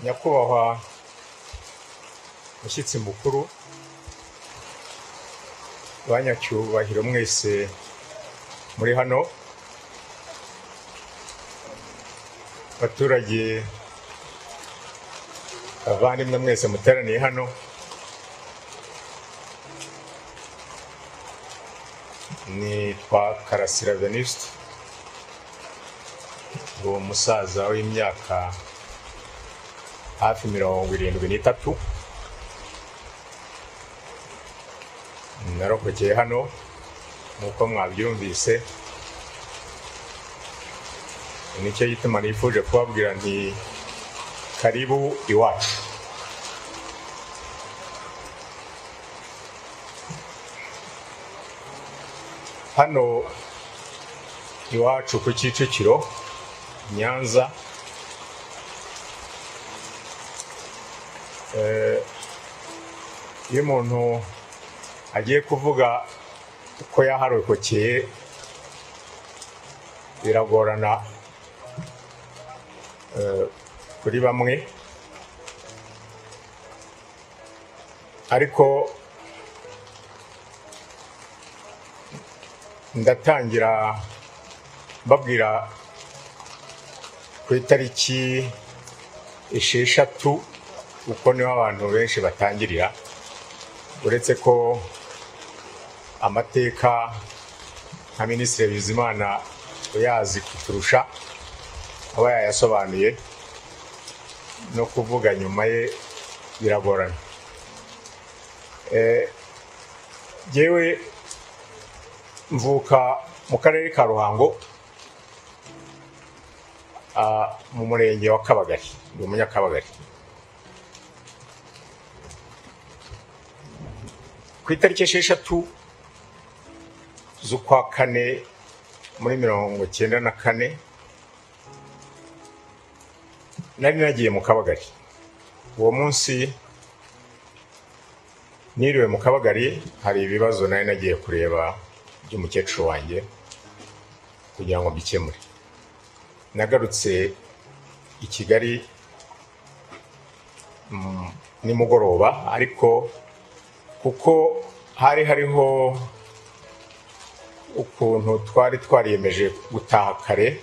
Nyakubahwa mushyitsi mukuru, banyacyubahiro mwese muri hano, abaturage abavandimwe mwese muteraniye hano, nitwa Karasira Venuste, uwo musaza w'imyaka hafi 73, narokokeye hano nk'uko mwabyumvise. Nicyo gituma nifuje kubabwira nti karibu iwacu. Hano iwacu ku Kicukiro Nyanza, iyo umuntu agiye kuvuga ko yaharokokeye biragorana kuri bamwe, ariko ndatangira mbabwira ku itariki 6 uko niho abantu benshi batangirira, uretse ko amateka nka Minisitiri Bizimana uyazi kuturusha aba yayasobanuye, no kuvuga nyuma ye biragorana. Jyewe mvuka mu karere ka Ruhango, mu murenge wa Kabagari, ndi umunyakabagari. Ku itariki 6 z'ukwa kane muri 94 nari nagiye mu Kabagari. Uwo munsi niriwe mu Kabagari, hari ibibazo nari nagiye kureba by'umukecuru wanjye kugira ngo mbikemure. Nagarutse i Kigali nimugoroba, ariko kuko hari hariho ukuntu twari twariyemeje gutaha kare,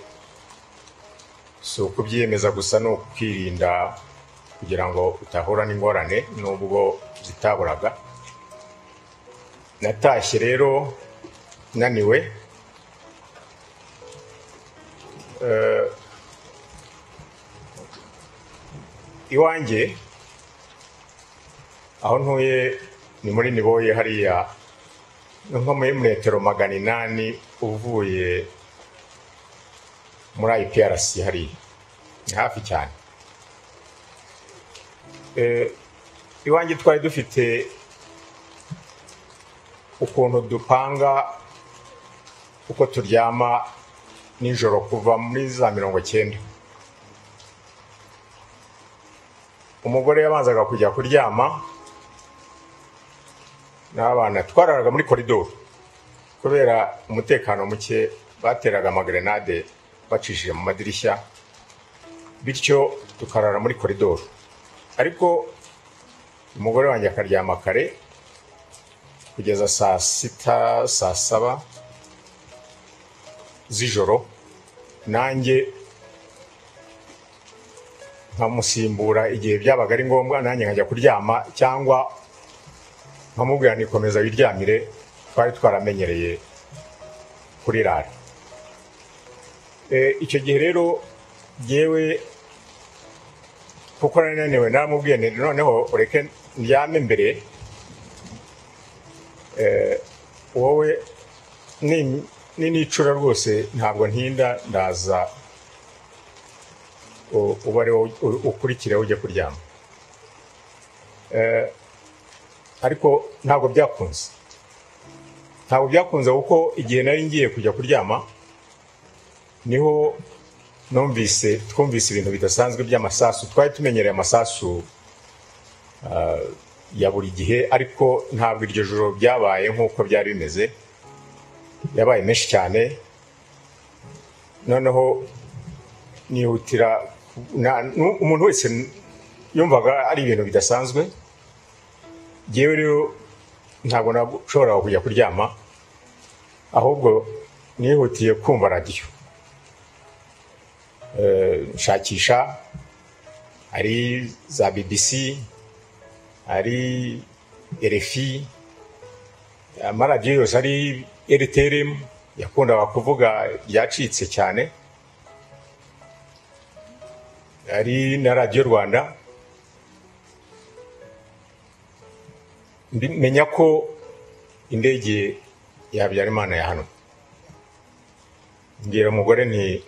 si ukubyiyemeza gusa, ni ukwirinda kugira ngo utahura n'ingorane nubwo zitaburaga. Natashye rero naniwe, iwanjye aho ntuye ni muri Niboye, hariya nko muri metero 800 uvuye muri IPRC, hariya ni hafi cyane. Iwanjye twari dufite ukuntu dupanga uko turyama nijoro kuva muri za 90. Umugore yabanzaga kujya kuryama n'abana, twararaga muri koridoro kubera umutekano muke, bateraga amagrenade bacishije mu madirishya, bityo tukarara muri koridoro. Ariko umugore wanjye akaryama kare kugeza saa 6 saa 7 z'ijoro, nanjye nkamusimbura igihe byabaga ari ngombwa, nanjye nkajya kuryama cyangwa nkamubwira nikomeza wiryamire, twari twaramenyereye kurirara. Icyo gihe rero jyewe kuko nari naniwe naramubwiye nti noneho ureke ndyame mbere, wowe ninicura rwose ntabwo ntinda, ndaza uba ari wowe ukurikire ujye kuryama. Ariko ntabwo byakunze, kuko igihe nari ngiye kujya kuryama niho twumvise ibintu bidasanzwe by'amasasu. Twari tumenyereye amasasu ya buri gihe, ariko ntabwo iryo joro byabaye nk'uko byari bimeze, yabaye menshi cyane. Noneho nihutira, umuntu wese Yumvaga ari ibintu bidasanzwe. Yewe rero ntabwo nashoboraga kujya kuryama, ahubwo nihutiye kumva radiyo, nshakisha ari za BBC, ari RFI, amaradiyo yose, ari RTRM yakundaga kuvuga byacitse cyane, ari na Radiyo Rwanda. Menya ko indege ya Habyarimana ya hano. Mbwira umugore nti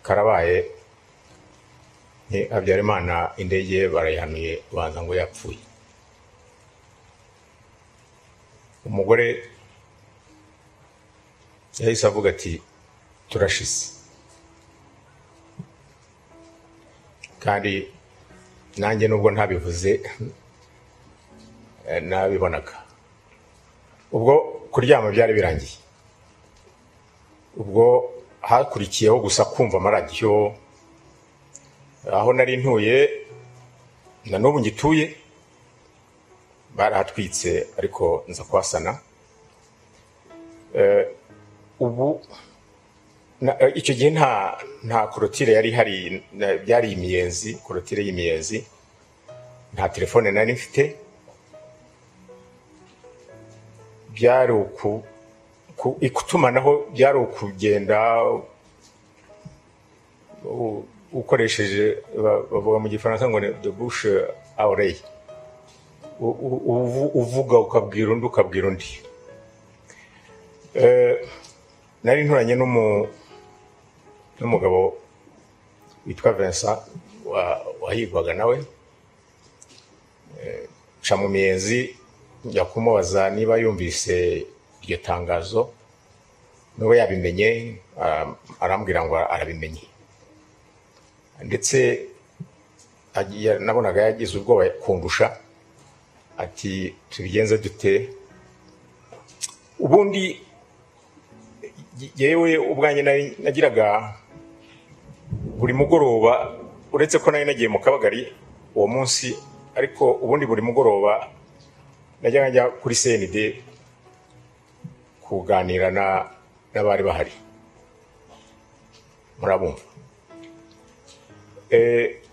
karabaye, nti Habyarimana indege barayihanuye, banza ngo yapfuye. Umugore yahise avuga ati turashize. Kandi nanjye nubwo ntabivuze nabibonaga. Ubwo kuryama byari birangiye. Ubwo hakurikiyeho gusa kumva amaradiyo. Aho nari ntuye na n'ubu ngituye barahatwitse, ariko nza kuhasana. Ubu icyo gihe nta korotire yari ihari, byari imiyenzi, korotire y'imiyenzi. Nta telefone nari mfite, byari ikutumanaho byari ukugenda ukoresheje, bavuga mu Gifaransa ngo de bouche à oreille, uvuga ukabwira undi ukabwira undi. Nari nturanye n'umugabo witwa Vincent wahigwaga nawe. Nca mu miyenzi njya kumubaza niba yumvise iryo tangazo, niba yabimenye. Arambwira ngo arabimenye, ndetse nabonaga yagize ubwoba kundusha. Ati tubigenze dute? Ubundi yewe ubwanjye nagiraga buri mugoroba, uretse ko nari nagiye mu Kabagari uwo munsi, ariko ubundi buri mugoroba najyaga njya kuri CND kuganira n'abari bahari. Murabumva.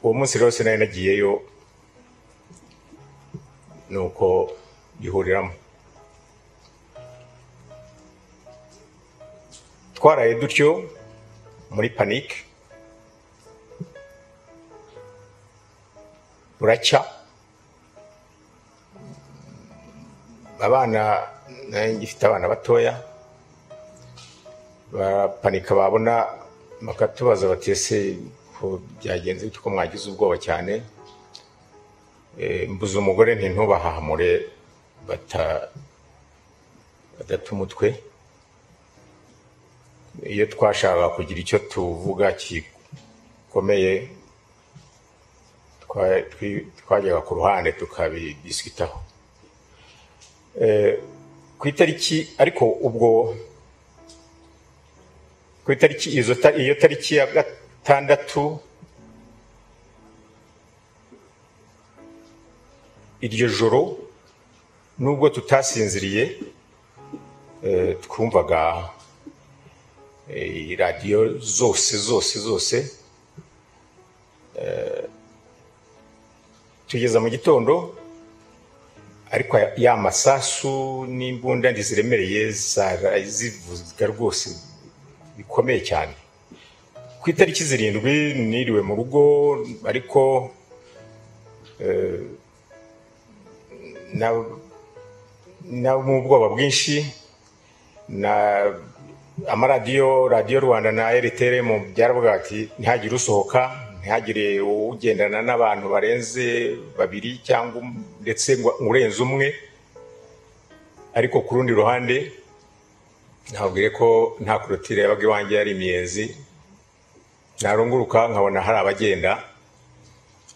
Uwo munsi rero sinari nagiyeyo, nuko gihuriramo. Twaraye dutyo muri panique, buracya. Abana, nari ngifite abana batoya, bapanika, babona bakatubaza bati ese ko byagenze bite, ko mwagize ubwoba cyane? Mbuze umugore nti ntubahahamure badata umutwe. Iyo twashakaga kugira icyo tuvuga gikomeye, twajyaga ku ruhande tukabidisikitaho. Ku itariki, ariko ubwo ku itariki iyo tariki ya 6, iryo joro nubwo tutasinziriye, twumvaga radiyo zose zose zose, tugeza mu gitondo. Ariko ya masasu n'imbunda ziremereye zivuga rwose bikomeye cyane. Ku itariki 7 niriwe mu rugo, ariko na mu bwoba bwinshi. Na amaradiyo, Radiyo Rwanda na RTRM byaravuga ati ntihagire usohoka, ntihagire ugendana n'abantu barenze babiri cyangwa ndetse urenze umwe. Ariko ku rundi ruhande nababwire ko nta korotire yabaga iwanjye, yari imiyenzi. Narunguruka nkabona hari abagenda,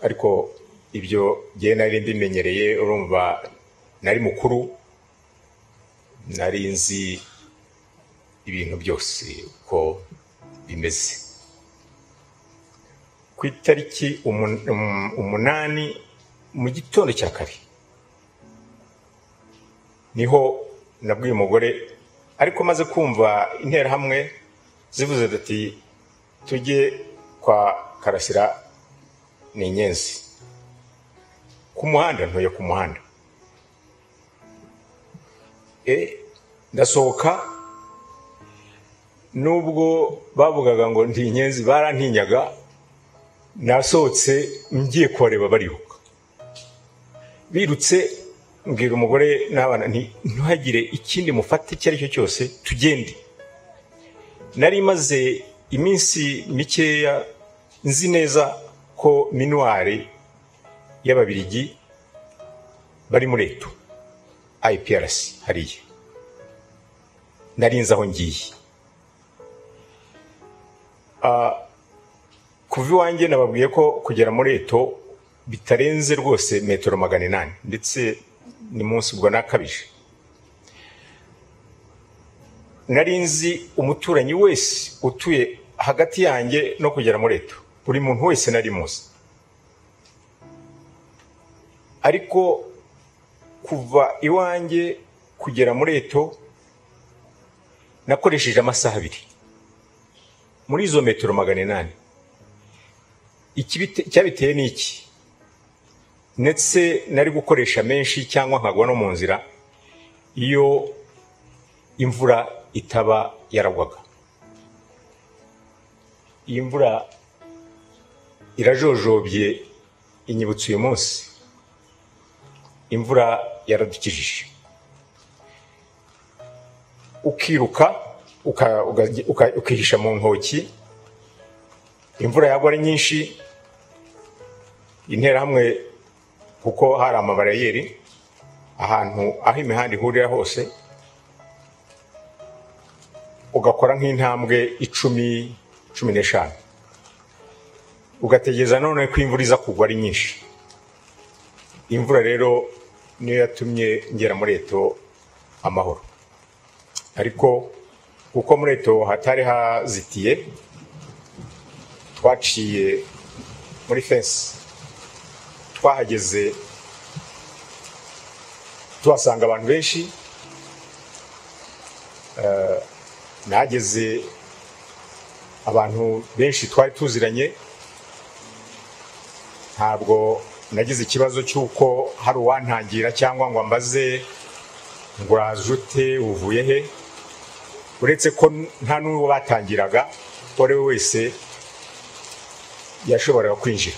ariko ibyo ngewe nari mbimenyereye. Urumva nari mukuru, nari nzi ibintu byose uko bimeze. Ku itariki 8 mu gitondo cya kare niho nabwiye umugore, ariko maze kumva Interahamwe zivuze ati tujye kwa Karasira ni inyenzi ku muhanda, ntuye ku muhanda. Ndasohoka, nubwo bavugaga ngo ndi inyenzi barantinyaga, nasohotse ngiye kubareba bariruka, birutse. Mbwira umugore n'abana nti ntuhagire ikindi mufate icyo ari cyo cyose, tugende. Nari maze iminsi mikeya nzi neza ko MINUAR y'Ababirigi bari muri ETO IPRC hariya, nari nzi aho ngiye. Kuva iwanjye nababwiye ko kugera muri ETO bitarenze rwose metero 800, ndetse ni munsi ubwo nakabije. Nari nzi umuturanyi wese utuye hagati yanjye no kugera muri ETO, buri muntu wese nari muzi. Ariko kuva iwanjye kugera muri ETO nakoresheje amasaha 2 muri izo metero 800. Icyabiteye ni iki? Ndetse nari gukoresha menshi cyangwa nkagwa no mu nzira iyo imvura itaba yaragwaga. Iyi mvura irajojobye inyibutsa uyu munsi, imvura yaradukijije. Ukiruka ukihisha mu ntoki, imvura yagwa ari nyinshi, Interahamwe kuko hari amabariyeri ahantu aho imihanda ihurira hose, ugakora nk'intambwe 10, 15, ugategereza none ko imvura iza kugwa ari nyinshi. Imvura rero niyo yatumye ngera muri ETO amahoro. Ariko kuko muri ETO hatari hazitiye, twaciye muri fence, twahageze tuhasanga abantu benshi. Nahageze abantu benshi twari tuziranye, ntabwo nagize ikibazo cy'uko hari uwantangira cyangwa ngo ambaze ngo uraje ute, uvuye he, uretse ko nta n'uwo batangiraga, uwo ari we wese yashoboraga kwinjira.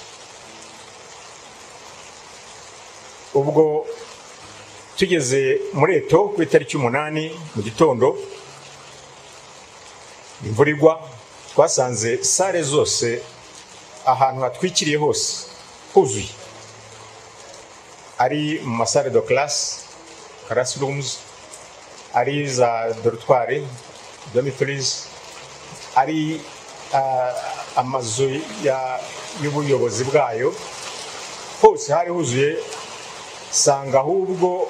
Ubwo tugeze muri ETO ku itariki 8 mu gitondo, imvura igwa, twasanze sale zose ahantu hatwikiriye hose huzuye, ari mu masale de classe, classrooms, ari za dortoir, dormitories, ari amazu y'ubuyobozi bwayo, hose hari huzuye. Sanga ahubwo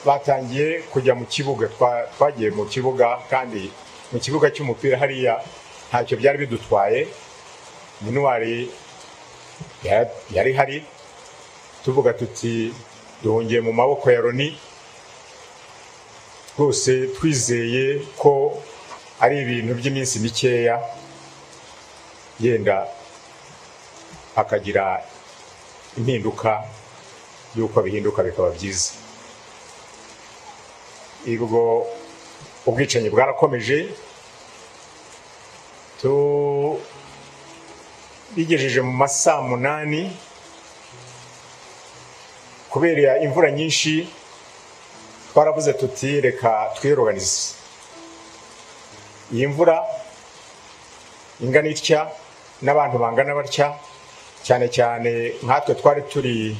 batangiye kujya mu kibuga, twagiye mu kibuga, kandi mu kibuga cy'umupira hariya ntacyo byari bidutwaye, MINUAR yari hari. Tuvuga tuti duhungiye mu maboko ya Loni, rwose twizeye ko ari ibintu by'iminsi mikeya, yenda hakagira impinduka y'uko bihinduka bikaba byiza. Ubwo ubwicanyi bwarakomeje, bigejeje mu masaa 8, kubera imvura nyinshi twaravuze tuti reka twiroganize. Iyi mvura ingana itya n'abantu bangana batya, cyane cyane nkatwe twari turi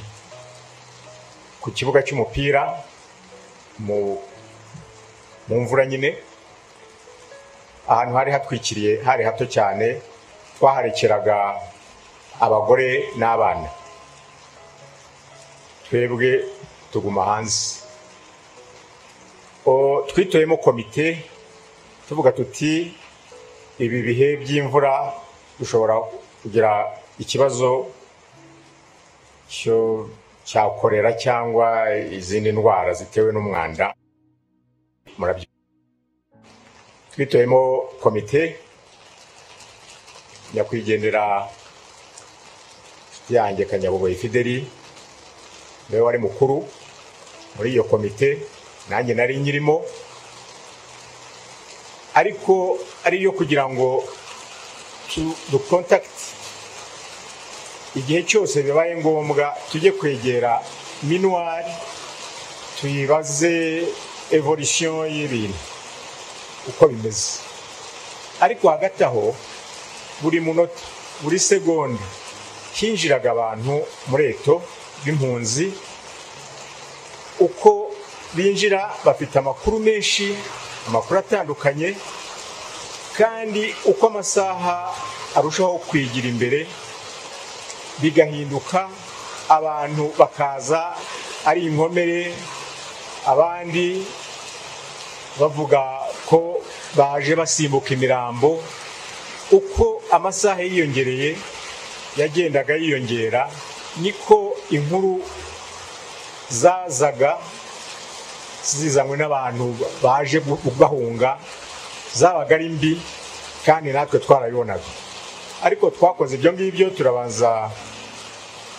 ku kibuga cy'umupira mu mvura nyine, ahantu hari hatwikiriye hari hato cyane, twaharekeraga abagore n'abana, twebwe tuguma hanze. Twitoyemo komite tuvuga tuti ibi bihe by'imvura dushobora kugira ikibazo cya korera cyangwa izindi ndwara zitewe n'umwanda. Murabyo twitoyemo komite, nyakwigendera yanjye Kanyabugoyi Fideli niwe wari mukuru muri iyo komite, nanjye nari nyirimo, ariko ariyo kugira ngo du contact igihe cyose bibaye ngombwa, tujye kwegera MINUAR tuyibaze évolution y'ibintu uko bimeze. Ariko hagati aho, buri munota, buri segonda, hinjiraga abantu muri ETO b'impunzi. Uko binjira bafite amakuru menshi, amakuru atandukanye, kandi uko amasaha arushaho kwigira imbere bigahinduka, abantu bakaza ari inkomere, abandi bavuga ko baje basimbuka imirambo. Uko amasaha yiyongereye, yagendaga yiyongera, niko inkuru zazaga zizanywe n'abantu baje bahunga zabaga ari mbi, kandi natwe twarabibonaga. Ariko twakoze ibyo ngibyo, turabanza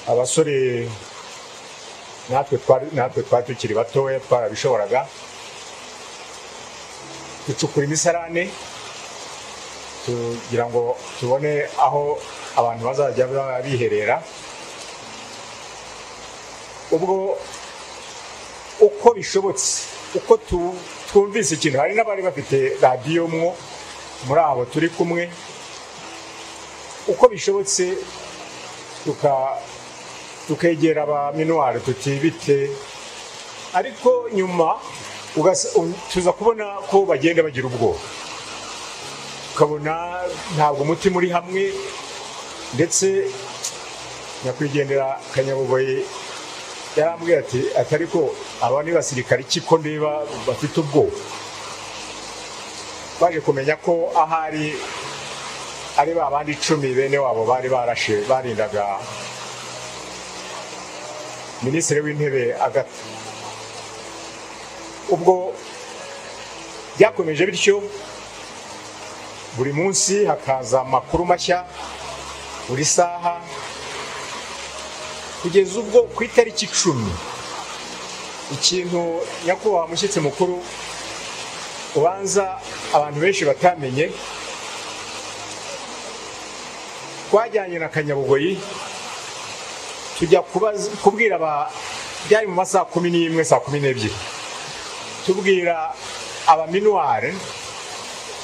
abasore, natwe twari tukiri batoya, twarabishoboraga, ducukura imisarane tugira ngo tubone aho abantu bazajya biherera. Ubwo uko bishobotse, uko twumvise ikintu, hari n'abari bafite radiyo mwo muri abo turi kumwe, uko bishobotse tukegera ba MINUAR tuti bite. Ariko nyuma tuza kubona ko bagenda bagira ubwoba, ukabona ntabwo umutima uri hamwe. Ndetse nyakwigendera Kanyabugoyi yarambwiye ati atari ko aba ni basirikare iki ko ndeba bafite ubwoba? Baje kumenya ko ahari ari ba bandi 10 bene wabo bari barashe barindaga Minisitiri w'Intebe Agathe. Ubwo byakomeje bityo, buri munsi hakaza amakuru mashya, buri saha, kugeza ubwo ku itariki 10, ikintu, nyakubahwa mushyitsi mukuru, ubanza abantu benshi batamenye, twajyanye na Kanyabugoyi tujya kubwira aba, byari mu masaha 11, saa 12, tubwira aba MINUAR,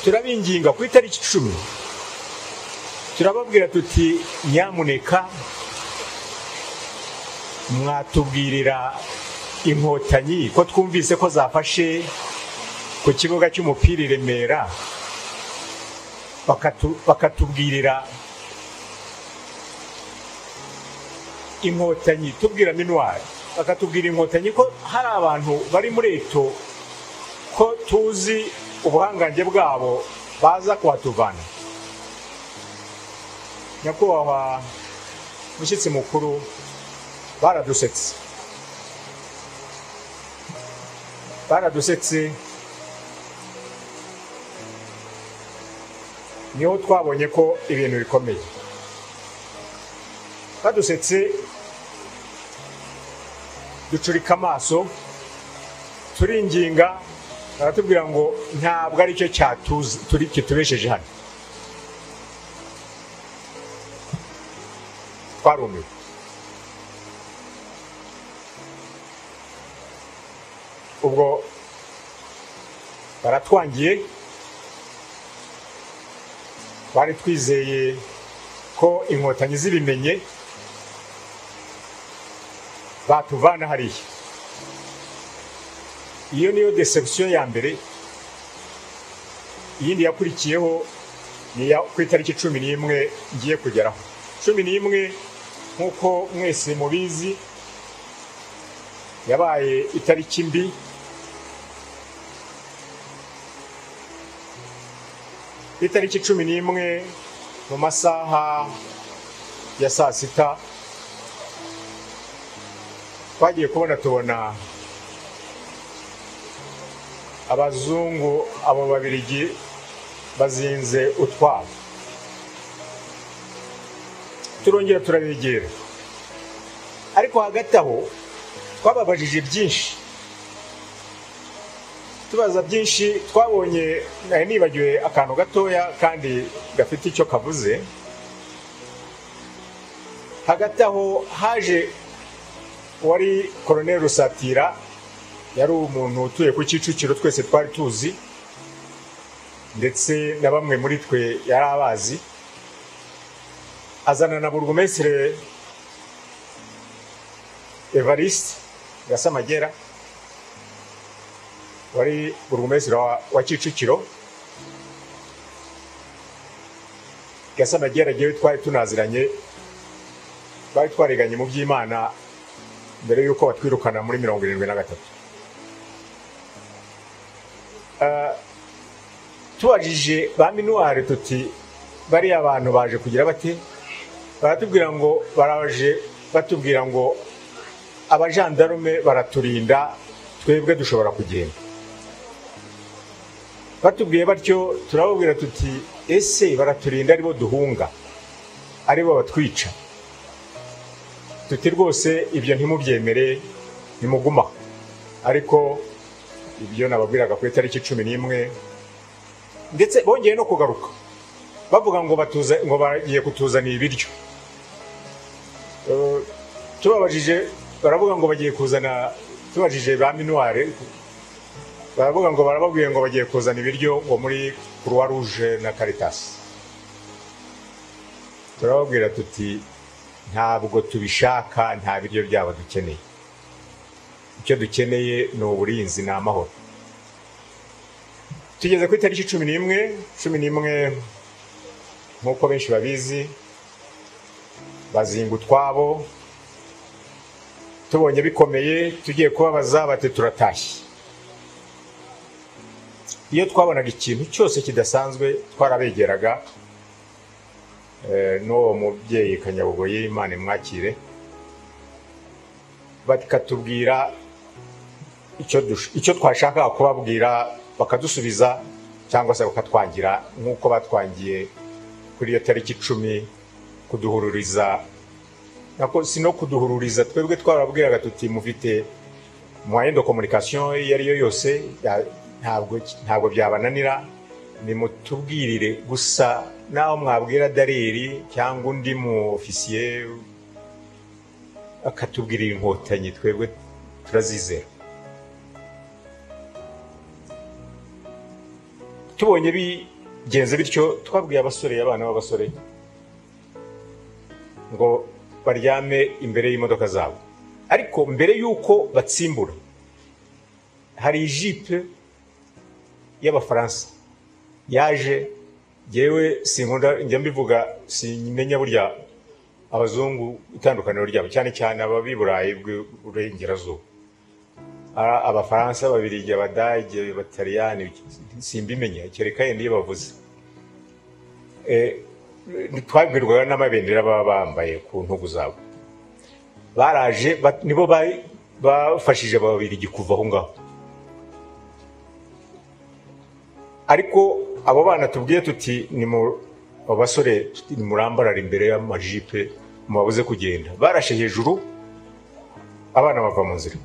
turabinginga ku itariki 10, turababwira tuti: "Nyamuneka mwatubwirira Inkotanyi ko twumvise ko zafashe ku kibuga cy'umupira i Remera, bakatubwirira Inkotanyi," tubwira MINUAR, bakatubwira Inkotanyi ko hari abantu bari muri ETO, ko tuzi ubuhangange bwabo, baza kuhatuvana. Nyakubahwa mushyitsi mukuru, baradusetse, baradusetse. Niho twabonye ko ibintu bikomeye. Badusetse, ducurika amaso, turinginga, baratubwira ngo ntabwo aricyo cyatuzi turi kitubesheje hano. Twarumiwe. Ubwo baratwangiye. Twari twizeye ko Inkotanyi zibimenye batuvana hariya. Iyo niyo déception ya mbere. Iyindi yakurikiyeho ni iya ku itariki 11 ngiye kugeraho. 11, nk'uko mwese mubizi, yabaye itariki mbi. Itariki 11 mu masaha ya saa sita twagiye kubona tubona abazungu abo Babirigi bazinze utwabo, turongera turabegera. Ariko hagati aho twababajije byinshi, tubaza byinshi. Twabonye, nari nibagiwe akantu gatoya kandi gafite icyo kavuze. Hagati aho haje wari Colonel Rusatira, yari umuntu utuye ku Kicukiro twese twari tuzi, ndetse na bamwe muri twe yari abazi. Azana na Burugumestre Evariste Gasamagera wari burugumestre wa Kicukiro. Gasamagera jewe twari tunaziranye, twari twariganye mu by'Imana mbere yuko batwirukana muri 73. Tubajije ba minuare tuti bariya abantu baje kugira bate, baratubwira ngo baraje batubwira ngo abajandarume baraturinda, twebwe dushobora kugenda. Batubwiye batyo turababwira tuti ese baraturinda aribo duhunga, aribo batwica? Tuti rwose ibyo ntimubyemere, nimuguma. Ariko ibyo nababwiraga ku itariki 11, ndetse bongeye no kugaruka bavuga ngo batuza, ngo bagiye kutuzanira ibiryo. Tubabajije baravuga ngo bagiye kuzana, tubajije ba minuare baravuga ngo barababwiye ngo bagiye kuzana ibiryo ngo muri Croix Rouge na Caritas. Turababwira tuti ntabwo tubishaka, nta biryo byabo dukeneye, icyo dukeneye ni uburinzi n'amahoro. Tugeze ku itariki 11 nk'uko benshi babizi, bazinga utwabo. Tubonye bikomeye tugiye kubabaza bati turatashye. Iyo twabonaga ikintu cyose kidasanzwe twarabegeraga, n'uwo mubyeyi Kanyabugoyi, Imana imwakire, bakatubwira icyo twashakaga kubabwira, bakadusubiza cyangwa se bakatwangira nk'uko batwangiye kuri iyo tariki 10 kuduhururiza. Nako si no kuduhururiza, twebwe twarabwiraga tuti mufite moyen de communication iyo ari yo yose, ntabwo byabananira, nimutubwirire gusa. Naho mwabwira Dareri cyangwa undi mu ofisiye akatubwirira inkotanyi, twebwe turazizera. Tubonye bigenze bityo twabwiye abasore, abana b'abasore ngo baryame imbere y'imodoka zabo. Ariko mbere yuko batsimbura hari ijipe y'Abafaransa yaje. Jewe sinkunda njya mbivuga, simenya burya abazungu itandukaniro ryabo, cyane cyane ababiburayi bw'uburengerazuba, Abafaransa, Ababirigi, Abadage, Abataliyani, simbimenya kereka yenda iyo bavuze. Twabwirwaga n'amabendera baba bambaye ku ntugu zabo. Baraje nibo bafashije Ababirigi kuva aho ngaho. Ariko abo bana tubwiye tuti ni mu basore nimurambarara imbere y'amajipe mubabuze kugenda, barashe hejuru abana bava mu nzira.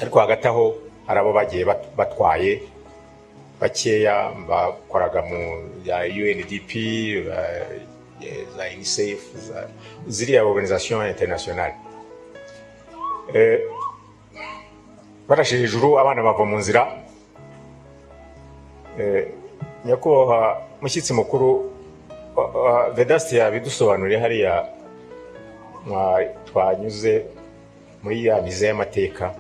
Ariko hagati aho hari abo bagiye batwaye bakeya bakoraga mu ya UNDP, za UNICEF, ziriya organisation internationale. Barashe hejuru abana bava mu nzira. Nyakubahwa mushyitsi mukuru Vedaste yabidusobanuriye hariya twanyuze muri ya mize y'amateka.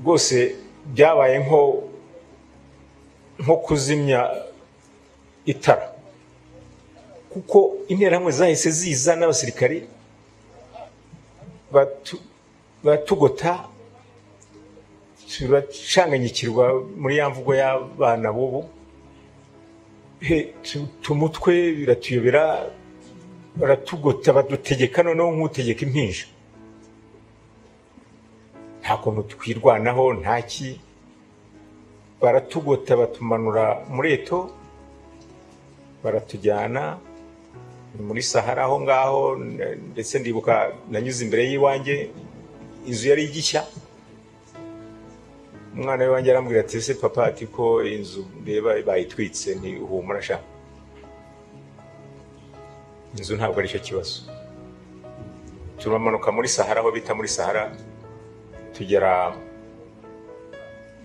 Rwose byabaye nko kuzimya itara, kuko interahamwe zahise ziza n'abasirikari batugota, turacanganyikirwa muri ya mvugo y'abana b'ubu. Tumutwe biratuyobera, baratugota, badutegeka noneho nk'utegeka impinja, nta kuntu twirwanaho, ntaki. Baratugota, batumanura muri eto, baratujyana muri Sahara aho ngaho. Ndetse ndibuka nanyuze imbere y'iwanjye, inzu yari igishya. Umwana w'iwanjye arambwira ati: "Ese papa," ati, "ko inzu ndeba bayitwitse?" Nti: "Humura sha, inzu ntabwo aricyo kibazo." Turamanuka muri Sahara, aho bita muri Sahara, tugera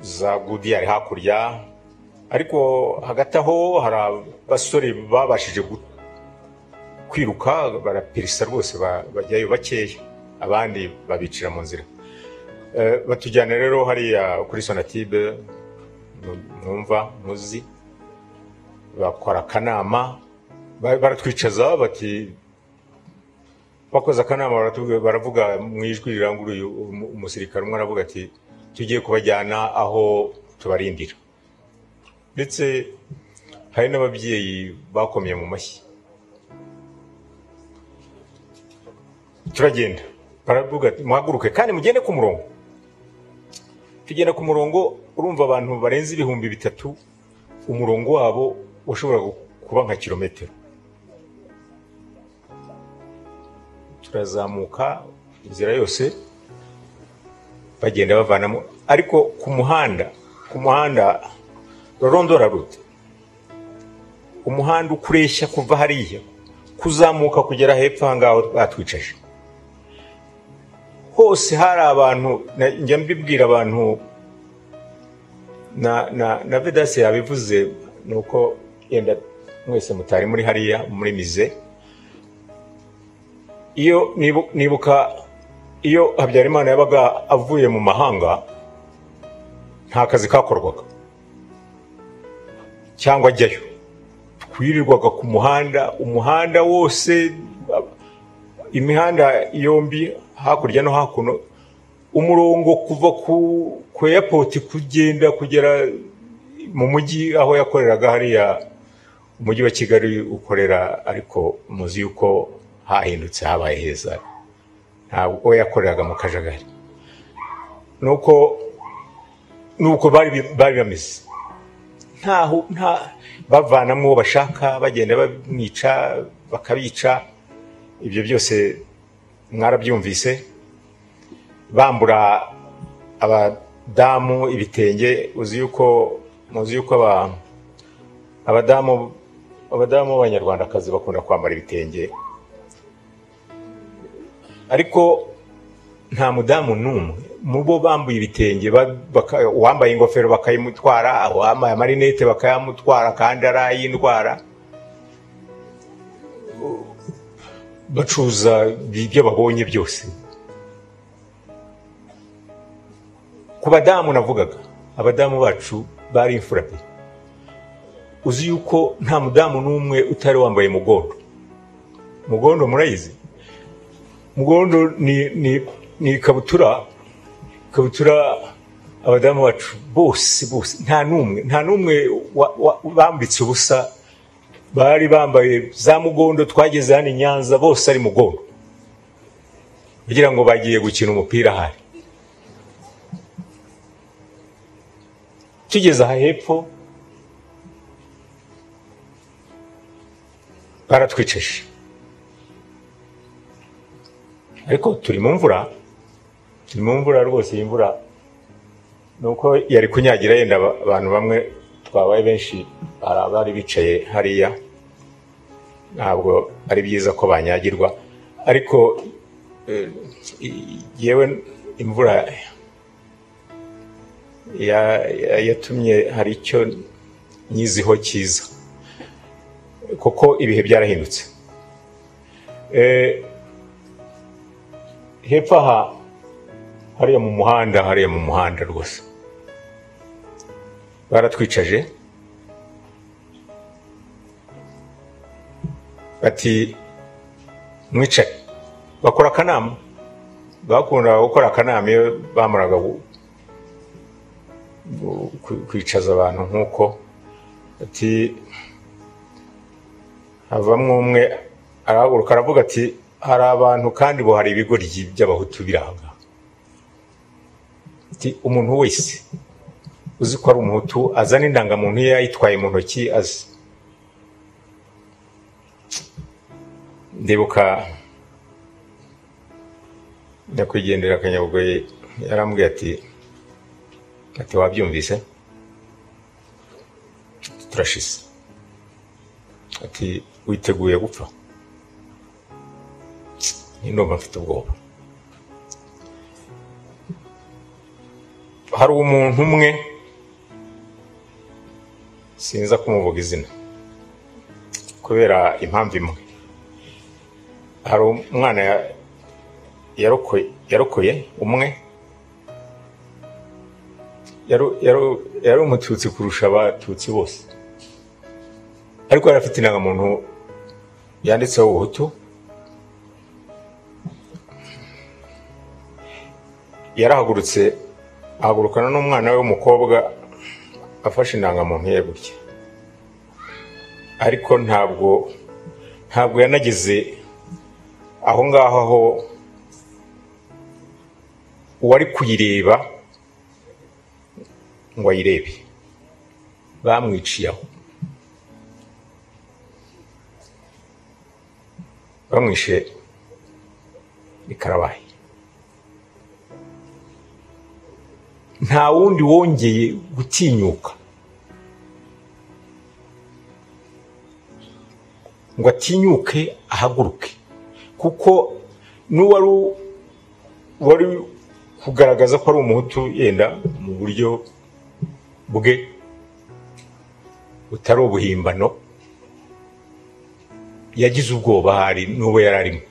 za Gudiyari hakurya. Ariko hagati aho hari abasore babashije kwiruka, barapirisa rwose, bajyayo bakeya, abandi babicira mu nzira. Batujyana rero hariya kuri Sonatube, mwumva muzi, bakora akanama, baratwicaza, bati bakoze akanama, baravuga mu ijwi riranguruye, umusirikare umwe aravuga ati: "Tugiye kubajyana aho tubarindira." Ndetse hari n'ababyeyi bakomye mu mashyi. Turagenda, baravuga ati: "Muhaguruke kandi mugende ku murongo." Tugenda ku murongo. Urumva, abantu barenze 3000, umurongo wabo washoboraga kuba nka kilometero. Turazamuka inzira yose, bagenda bavanamo. Ariko ku muhanda rurondora rute, umuhanda ukureshya kuva hariya kuzamuka kugera hepfo aha ngaho batwicaje, hose hari abantu. Njya mbibwira abantu, na Vedase yabivuze, ni uko yenda mwese mutari muri hariya muri musée. Iyo nibuka iyo Habyarimana yabaga avuye mu mahanga, nta kazi kakorwaga cyangwa ajyayo. Twirirwaga ku muhanda, umuhanda wose, imihanda yombi, hakurya no hakuno, umurongo kuva ku airport kugenda kugera mu mujyi aho yakoreraga hariya, umujyi wa Kigali ukorera. Ariko muzi yuko hahindutse, habaye heza, ntabwo yakoreraga mu kajagari. Nuko bari bameze, ntaho nta bavanamo uwo bashaka, bagenda bamwica, bakabica. Ibyo byose mwarabyumvise. Bambura abadamu ibitenge. Uzi yuko muzi yuko abadamu b'abanyarwandakazi bakunda kwambara ibitenge, ariko nta mudamu n'umwe mu bo bambuye ibitenge. Uwambaye ingofero bakayimutwara, uwambaye amarinete bakayamutwara, kandi ari ay'indwara. Bacuruza ibyo babonye byose. Ku badamu navugaga, abadamu bacu bari imfura pe. Uzi yuko nta mudamu n'umwe utari wambaye mugondo? Mugondo murayizi? Mugondo ni ikabutura. Abadamu bacu bose bose, nta n'umwe bambitse ubusa. Bari bambaye za mugondo. Twageze hano i Nyanza bose ari mugondo, kugira ngo bagiye gukina umupira ahari. Tugeze aha hepfo baratwicaje, ariko turi mu mvura, turi mu mvura rwose. Iyi mvura ni uko yari kunyagira yenda abantu bamwe, twabaye benshi, hari abari bicaye hariya, ntabwo ari byiza ko banyagirwa. Ariko yewe, imvura yatumye hari icyo nyiziho cyiza, kuko ibihe byarahindutse. Hepfo aha hariya mu muhanda, hariya mu muhanda rwose baratwicaje, bati: "Mwicare." Bakora akanama. Bakundaga gukora akanama iyo bamaraga kwicaza abantu nk'uko, ati Havamwo umwe arahaguruka aravuga ati hari abantu kandi bo hari ibigoryi by'abahutu biranga. Ati umuntu wese uzi ko ari umuhutu azana indangamuntu ye ayitwaye mu ntoki azi. Ndibuka nyakwigendera Kanyabugoyi yarambwiye ati wabyumvise, turashize, ati witeguye gupfa? Ndumva mfite ubwoba. Hari umuntu umwe sinza kumuvuga izina kubera impamvu imwe. Hari umwana yarokoye umwe yari umututsi kurusha abatutsi bose, ariko yari afite indangamuntu yanditseho ubuhutu. Yarahagurutse ahagurukana n'umwana we w'umukobwa afashe indangamuntu ye gutya, ariko ntabwo yanageze aho ngaho aho uwari kuyireba ngo ayirebe, bamwiciye aho, bamwishe ikarabaye. Nta wundi wongeye gutinyuka ngo atinyuke ahaguruke, kuko n'uwari wari kugaragaza ko ari umuhutu yenda mu buryo bwe butari ubuhimbano, yagize ubwoba hari n'uwo yari arimo.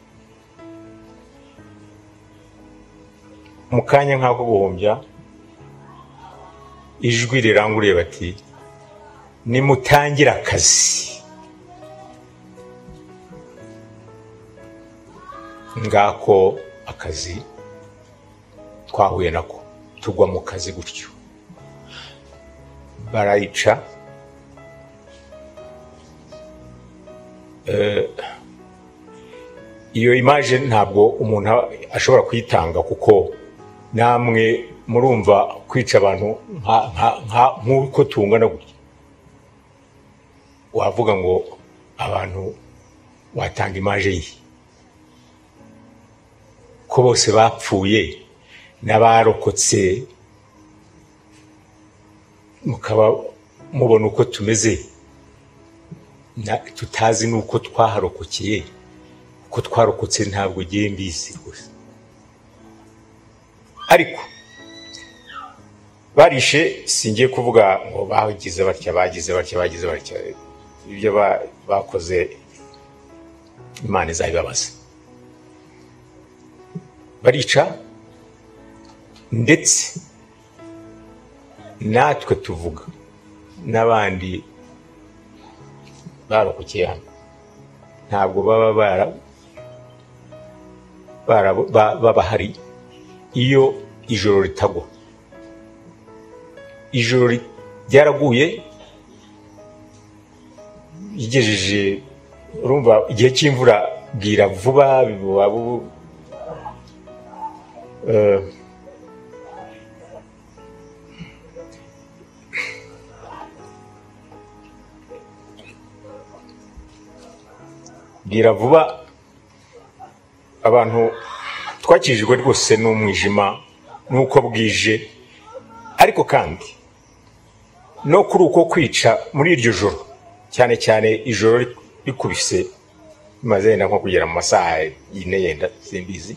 Mu kanya nk'ako guhumbya, ijwi riranguriye bati nimutangira akazi. Ngako akazi twahuye nako, tugwa mu kazi gutyo, barayica. Iyo image ntabwo umuntu ashobora kuyitanga, kuko namwe murumva kwica abantu nk'uko tungana gutya, wavuga ngo abantu watanga image ye ko bose bapfuye n'abarokotse, mukaba mubona uko tumeze, tutazi n'uko twaharokokeye, uko twarokotse ntabwo ngiye mbizi rwose. Ariko barishe, singiye kuvuga ngo bagize batya bagize batya bagize batya, ibyo bakoze Imana izabibabaza. Barica, ndetse natwe tuvuga n'abandi barokokeye hano ntabwo baba bahari iyo ijoro ritagwa. Ijoro ryaraguye igejeje, urumva igihe cy'imvura bwira vuba, bwira vuba. Abantu twakijijwe rwose n'umwijima n'uko bwije, ariko kandi no kuri uko kwica muri iryo joro, cyane cyane ijoro rikubise bimaze yenda nko kugera mu masaha 4 yenda simbizi,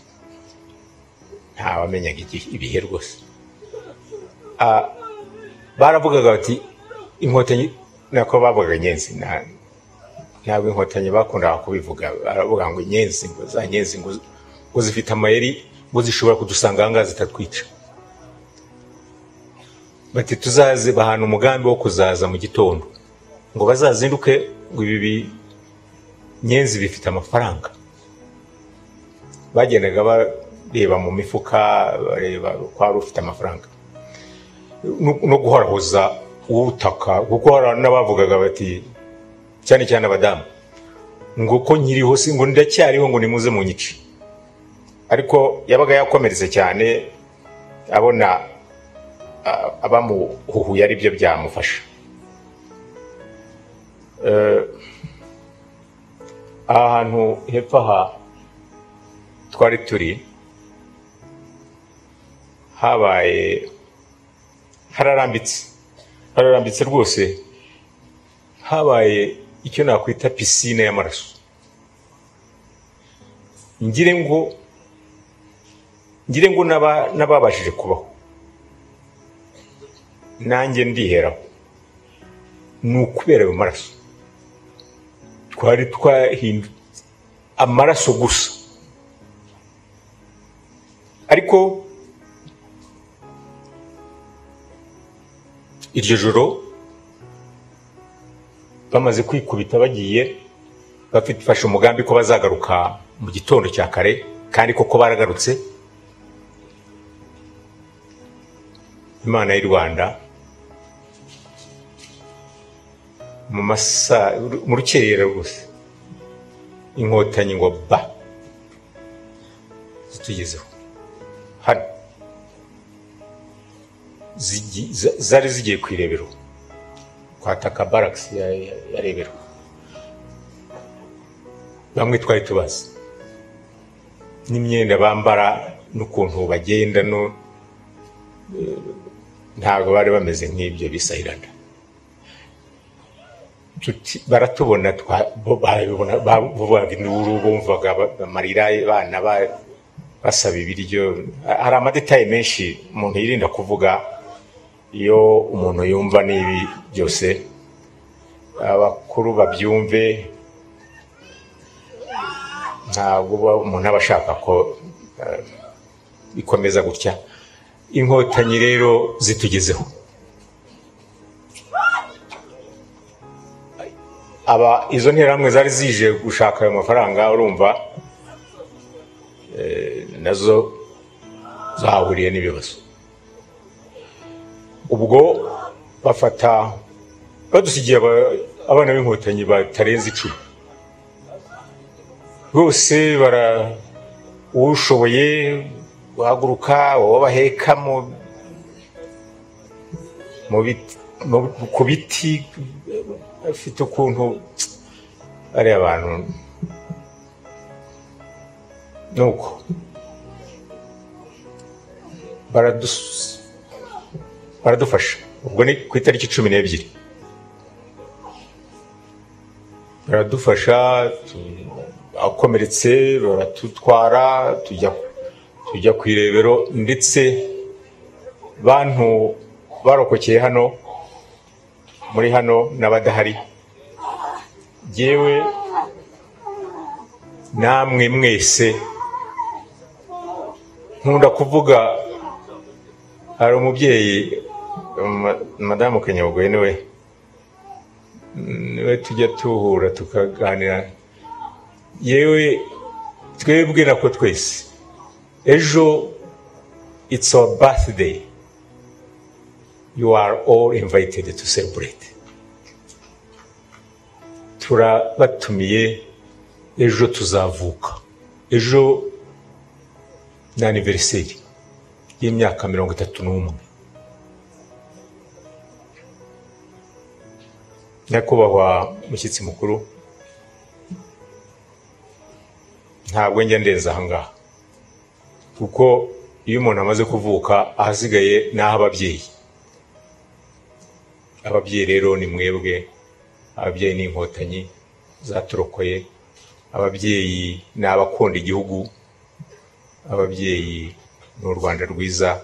ntawamenyaga ibihe rwose. Baravugaga bati inkotanyi, nako bavugaga inyenzi, ntabwo inkotanyi bakundaga kubivuga, baravuga ngo inyenzi, ngo za nyenzi ngo zifite amayeri, ngo zishobora kudusanga aha ngaha zitatwica. Bati tuzaze, bahana umugambi wo kuzaza mu gitondo ngo bazazinduke, ngo ibi nyenzi bifite amafaranga. Bagendaga bareba mu mifuka, bareba ko hari ufite amafaranga, no guhorahoza ubutaka, kuko hari n'abavugaga bati, cyane cyane abadamu, Ngo ko nkiriho si ngo ndacyariho, ngo nimuze munyice. Ariko yabaga yakomeretse cyane, abona abamuhuhuye ari byo byamufasha. Aha hantu hepfo aha twari turi habaye hararambitse, hararambitse rwose, habaye icyo nakwita pisine y'amaraso. Ngire ngo n'ababashije kubaho nanjye ndiheraho, ni ukubera ayo maraso. Twari twahindutse amaraso gusa. Ariko iryo joro bamaze kwikubita bagiye, bafashe umugambi ko bazagaruka mu gitondo cya kare, kandi koko baragarutse. Imana y'u Rwanda mu masa mu rukerera rwose inkotanyi ngo ba zitugezeho hano, zari zigiye ku Irebero kwataka barracks ya Rebero. Bamwe twari tubazi n'imyenda bambara n'ukuntu bagenda, no ntabwo bari bameze nk'ibyo bisahirana. Baratubona, bavugaga induru, bumvaga amarira abana basaba ibiryo. Hari amadetaye menshi umuntu yirinda kuvuga iyo umuntu yumva n'ibi byose, abakuru babyumve, ntabwo umuntu aba ashaka ko bikomeza gutya. Inkotanyi rero zitugezeho, aba izo nterahamwe zari zije gushaka ayo mafaranga, urumva nazo zahuriye n'ibibazo. Ubwo bafata badusigiye abana b'inkotanyi batarenze 10 bose, bara ushoboye guhaguruka uwo baheka ku biti, afite ukuntu ari abantu nuko baradufasha. Ubwo ni ku itariki 12 baradufasha, akomeretse baratutwara tujya ku Irebero. Ndetse bantu barokokeye hano muri hano n'abadahari, yewe namwe mwese nkunda kuvuga, hari umubyeyi madamu Kanyabugoyi niwe tujya tuhura tukaganira, yewe twebwe nako twese ejo it's our birthday, you are all invited to celebrate. Turabatumiye, ejo tuzavuka, ejo ni anniversaire y'imyaka 31. Nyakubahwa mushyitsi mukuru, ntabwo njya ndenza aha ngaha, kuko iyo umuntu amaze kuvuka ahasigaye ni ah'ababyeyi. Ababyeyi rero ni mwebwe, ababyeyi ni inkotanyi zaturokoye, ababyeyi ni abakunda igihugu, ababyeyi ni u Rwanda rwiza.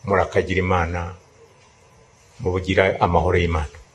Murakagira Imana, mubugira amahoro y'Imana.